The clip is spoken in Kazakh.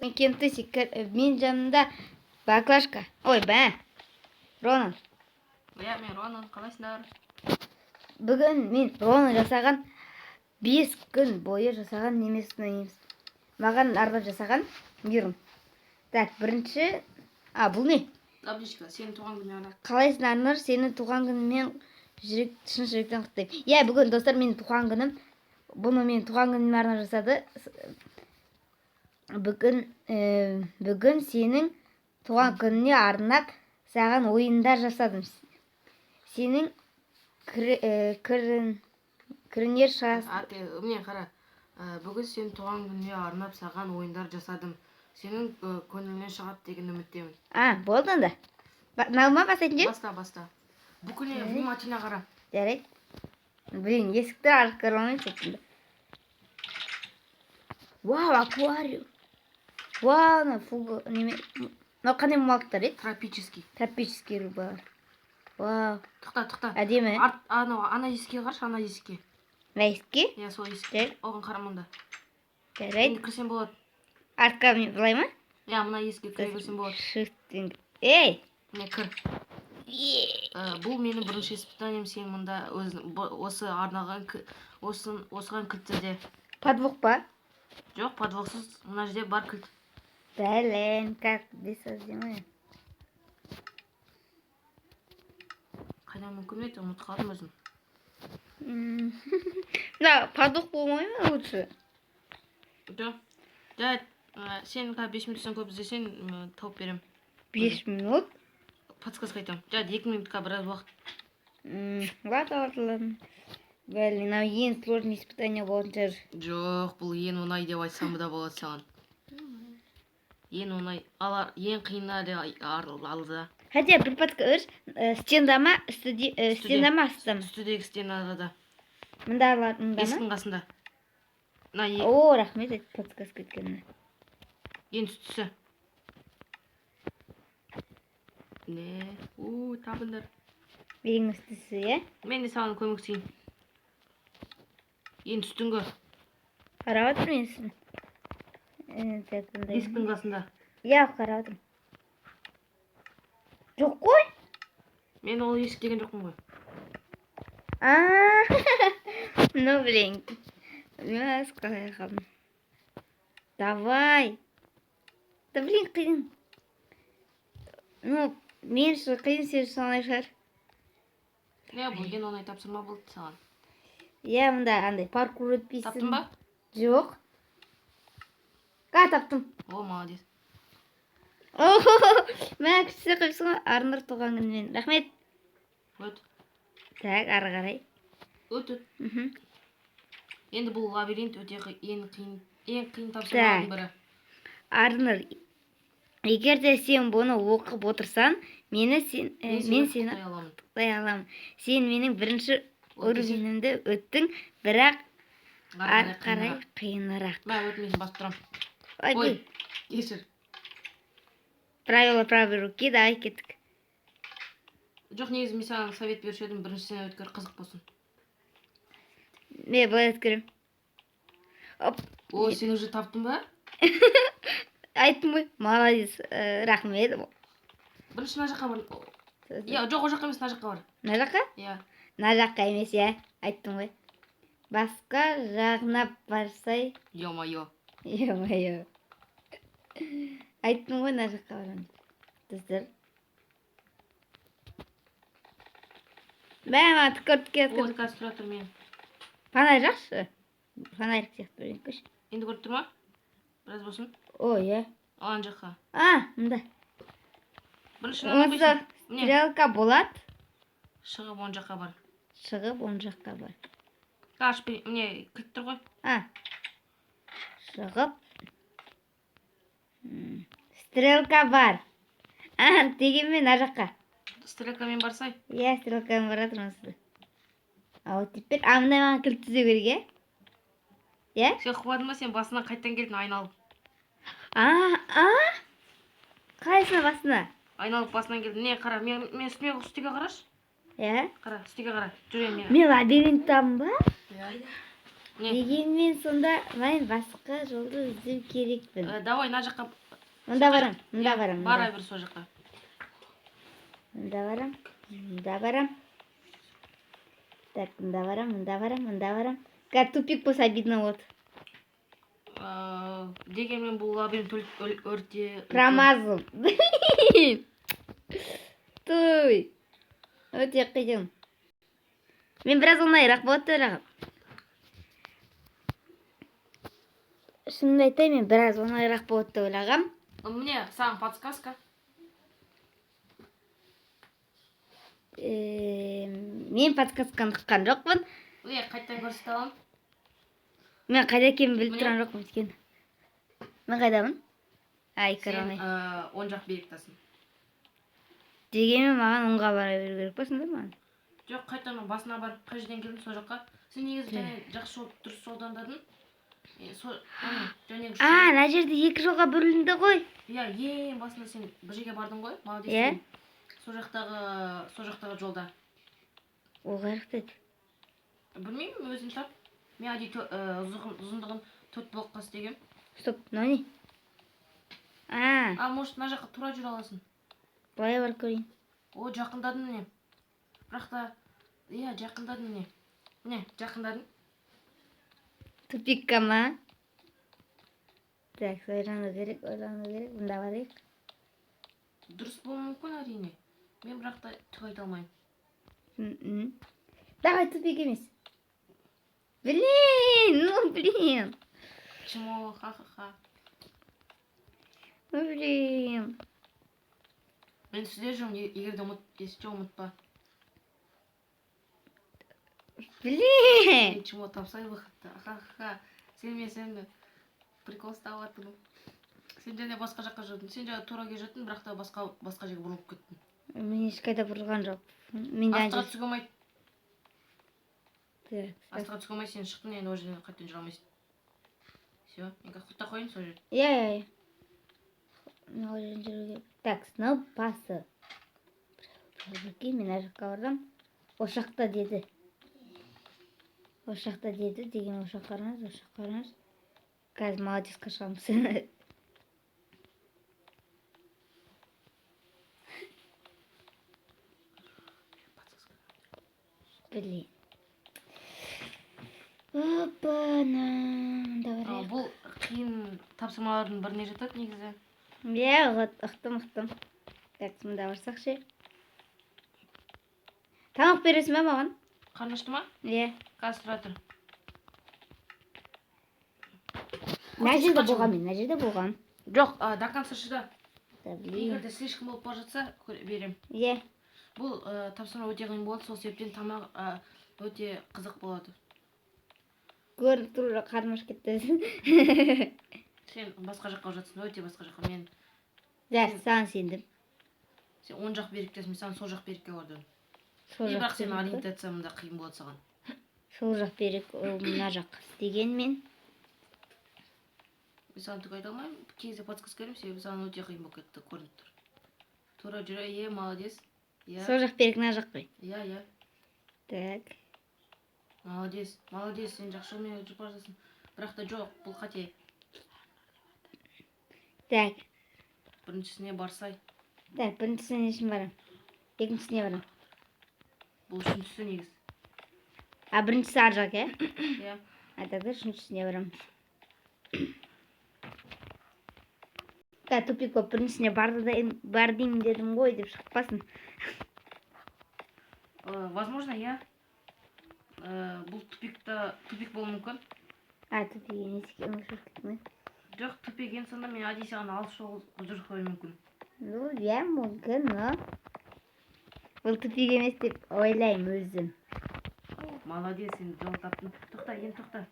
Мен Кентесі, мен жанымда Баклашка. Ой, бә. Ронан. Иә, мен Ронан, қалайсыңдар? Бүгін мен Ронан жасаған 5 күн бойы жасаған немесін ойнаймыз. Маған арнап жасаған мейрам. Так, бірінші. А, бұл не? Табличка, сенің туған күніңе арнап. Қалайсың, Арнұр? Сені туған күніңмен жүрек, шын жүректен құттықтаймын. Иә, бүгін, достар, менің туған күнім. Бұны мен туған күніме арнап жасады. Бүгін сенің туған күніңе арнап саған ойындар жасадым. Сенің кірінер шығасың. Аты, міне қара. Бүгін сенің туған күніңе арнап саған ойындар жасадым. Сенің көңіліңнен шығады деген үміттемін. А, болды онда. Мынау ма бастайтын жер? Баста, баста. Бүкіл внимательно қара. Жарайды. Блин, есікті ашып кіре алмаймын сосын. Вау, аквариум. Вау, мына фуга неме. Мынау қандай балықтар еді? Тропический. Тропический рыбалар. Вау, Тоқта, тоқта. Әдемі. Арт, анау, ана есікке қарашы, ана есікке. Мына есікке? Иә, сол есікке. Жарайды. Оған қара мұнда. Жарайды. Енді кірсең болады. Артқа мен былай ма? Иә, мына есікке кіре берсең болады. Shift-тен. Ей! Міне, кір. Бұл менің бірінші испытанием, сен мұнда өзің осы арналған осыған кілтті де. Подвох па? Жоқ, подвохсыз, мына жерде бар кілт. Блин, как без сделаем? Қайда мүмкін еді, ұмытып қалдым өзім. Мына подвох болмай ма лучше? Жоқ. Жарайды, сен қазір 5 минуттан көп іздесең, тауып беремін. 5 минут? Подсказка айтамын. Жарайды, 2 минутқа біраз уақыт. Ладно, ладно, ладно. Блин, мынау ең сложный испытание болатын шығар. Жоқ, бұл ең оңай деп айтсам да болады саған. Ең оңай, ал ең қиыны әлі алда. Хотя бір подсказ, стенда ма, үстіде, Үстіде. Стенда ма, астында ма? Үстідегі стенада. Мында, мында ма? Есіктің қасында. Мына О, рахмет, подсказка еткеніне. Ең үстісі. Не? У, табыңдар. Ең үстісі, иә? Мен де саған көмектесейін. Ең үстіңгі. Қарап отырмын мен сізін. Так, мындай. Есіктің қасында. Иә, қарап отырмын. Жоқ қой. Мен ол есік деген жоқпын ғой. А, ну, блин. Мен қалай қалдым. Давай. Да, блин, қиын. Ну, мен үшін қиын, сен үшін оңай шығар. Иә, бұл ең оңай тапсырма болды саған. Иә, мында андай паркур өтпейсің. Таптың ба? Жоқ. А, таптым. О, молодец. Мә, күшті қойыпсың ғой. Арнұр, туған күнімен. Рахмет. Өт. Так, ары қарай. Өт, өт. Енді бұл лабиринт өте ең қиын, ең қиын тапсырмалардың Так. бірі. Арнұр, егер де сен бұны оқып отырсаң, мені сен, мен сені құттай аламын. құттай аламын. Сен менің бірінші Ой, кешір. уровенімді өттің, бірақ Ары ары қарай қиынырақ. Мә, өт, мен басып тұрамын. Ой, Ой, кешір. Правило правой руки, давай, кеттік. Жоқ, негізі мен саған совет беруші едім, біріншісінен өткер, қызық болсын. Мен былай өткеремін. Оп, О, сен уже таптың ба? Айттым ғой. Молодец, рахмет. Бірінші мына жаққа бар. Иә, жоқ, ол жаққа емес, мына жаққа бар. Мына жаққа? Иә. Мына жаққа емес, иә. Айттым ғой. Басқа жағына барсай, Ё-моё. Ё-моё. Айттым ғой, мына жаққа барамын деп. Достар. Мә, маған түк көріп О, келатыр. қазір тұра тұр мен. Фонарь жақшы. Фонарик сияқты бірдеңе көрші. Енді көріп тұр ма? Біраз болсын. О, иә. Ал, ана жаққа. А, мында. Бірінші мынаны Осы қойсын. Міне, стрелка болады. шығып оң жаққа бар. Шығып оң жаққа бар. Ашып бер, міне, кілт тұр ғой. А. Шығып. Стрелка бар. А, дегенмен мына жаққа. Стрелкамен барсай. Иә, стрелкамен бара жатырмын осында. А вот теперь, а, мындай маған кілт түзеу керек, иә? Иә? Сен қуадың ба? Сен басынан қайтадан келдің айналып. А, а? Қайсына басына? Айналып басынан келдің. Не, қара, мен үстіме, үстіге қарашы. Иә? Қара, үстіге қара. Жүр енді мен. Мен лабиринттамын ба? Иә. Не? Дегенмен сонда мен басқа жолды іздеу керекпін. Давай мына жаққа. Мында барам, мында Иә, барам, бара мында. бер сол жаққа. Мында барам, мында барам. Так, мында барам, мында барам, мында барам. Қазір тупик болса, обидно болады. Дегенмен бұл лабиринт өте үлкен. Промазал. Блин. Туй. Өте қиын. Мен біраз оңайырақ болады деп ойлағам. Шынымды айтайын, мен біраз оңайырақ болады деп ойлағам. Міне саған подсказка. Мен подсказканы ұққан жоқпын. Е, қайтадан көрсете аламын. Мен қайда екенімді біліп Міне. тұрған жоқпын өйткені. Мен қайдамын? Ай, Сен кіре. оң жақ беректасың. Дегенмен маған оңға бара беру керек па сонда маған? Жоқ, қайтадан басына барып, қай жерден келдің, сол жаққа. Сен негізі және жақсы жол, дұрыс жолдан таңдадың. Сол және А, мына жерде екі жолға бөлінді ғой. Иә, ең басында сен бір жерге бардың ғой, молодец. Иә. Сен. Сол жақтағы жолда. Ол қай жақта еді? Білмеймін, өзің тап. Мен әдейі ұзындығын төрт блокқа істегенмін. Стоп, мынау не? А, А, может, мына жаққа тура жүре аласың. Былай барып көрейін. О, жақындадың, міне. Бірақ та, иә, жақындадың, міне. Міне, жақындадың. Тупикка ма? Так, ойлану керек, ойлану керек. Мында барайық. Дұрыс болуы мүмкін, әрине. Мен бірақ та түк айта алмаймын. Давай, тупик емес. Блин, ну блин. Чмо, ха-ха-ха. Ну блин. Мен сізде жүрмін, егер де ұмыт, есте ұмытпа. Блин. Ей, чмо, тапсай выходты. Ха-ха. Сен мен сені прикол ұстап жатырмын. Сен және басқа жаққа жүрдің. Сен жаңа тура келе жаттың, бірақ та басқа жерге бұрылып кеттің. Мен ешқайда бұрылған жоқ. Мен де Астыға түсуге болмайды. Так, Астыға түсуге болмайды, сен шықтың, енді ол жерден қайтадан жүре алмайсың. Все, мен қазір құтта қояйын сол жерде. Иә. Мынау жерден жүру керек. Так, мынау басы. Прикинь, мен ар жаққа бардым. Осы жақта деді. Осы жақта деді деген, осы жаққа барамыз, осы жаққа барамыз. Қазір молодецқа шығамыз. Блин. Опа-на. Мында А, барайық. бұл қиын тапсырмалардың біріне жатады негізі. Иә, ұқтым, ұқтым. Так, мында барсақ ше. Тамақ бересің ба маған? Қарны ашты ма? Иә. Қазір, тұра тұр. Мына жерде болған мен, мына жерде болған. Жоқ, до конца шыда. Да, блин. Егер де слишком болып бара жатса, беремін. Иә. Бұл тапсырма өте қиын болады, сол себептен тамақ өте қызық болады. Көрініп тұр, уже қарным ашып кетті. Сен басқа жаққа жатсың, өте басқа жаққа. Мен Жә, саған сендім. Сен оң жақ беріктесің, мен саған сол жақ берікке бардым. Сол И жақ бірақ сенің берік па? ориентация мында қиын болады саған. Сол жақ берік, ол мына жақ. Дегенмен, Мен саған түк айта алмаймын, кей кезде подсказка беремін, себебі саған өте қиын болып кетті, көрініп тұр. Тура жүре, е, молодец. Иә, сол жақ берік мына жақ қой. иә. Так. Молодец, молодец, сен жақсы жолмен жүріп бара жатырсың. Бірақ та жоқ, бұл қате. Так. Біріншісіне барсай. Так, біріншісіне не үшін барамын? Екіншісіне барамын. Бұл үшіншісі негізі. А, біріншісі ар жақ, иә? Иә. А, тогда үшіншісіне барамын. Так, тупик болып біріншісіне барды да бар деймін дедім ғой деп шықпасын. Возможно, иә. Бұл тупикта тупик болуы мүмкін. А, тупик емес екен, ол шошып кеттім ғой. Жоқ, тупик ең сонда мен әдейі саған алыс жол жүріп қоюым мүмкін. Ну, иә, мүмкін, но бұл тупик емес деп ойлаймын өзім. Молодец, сен жол таптың. Тоқта, енді тоқта.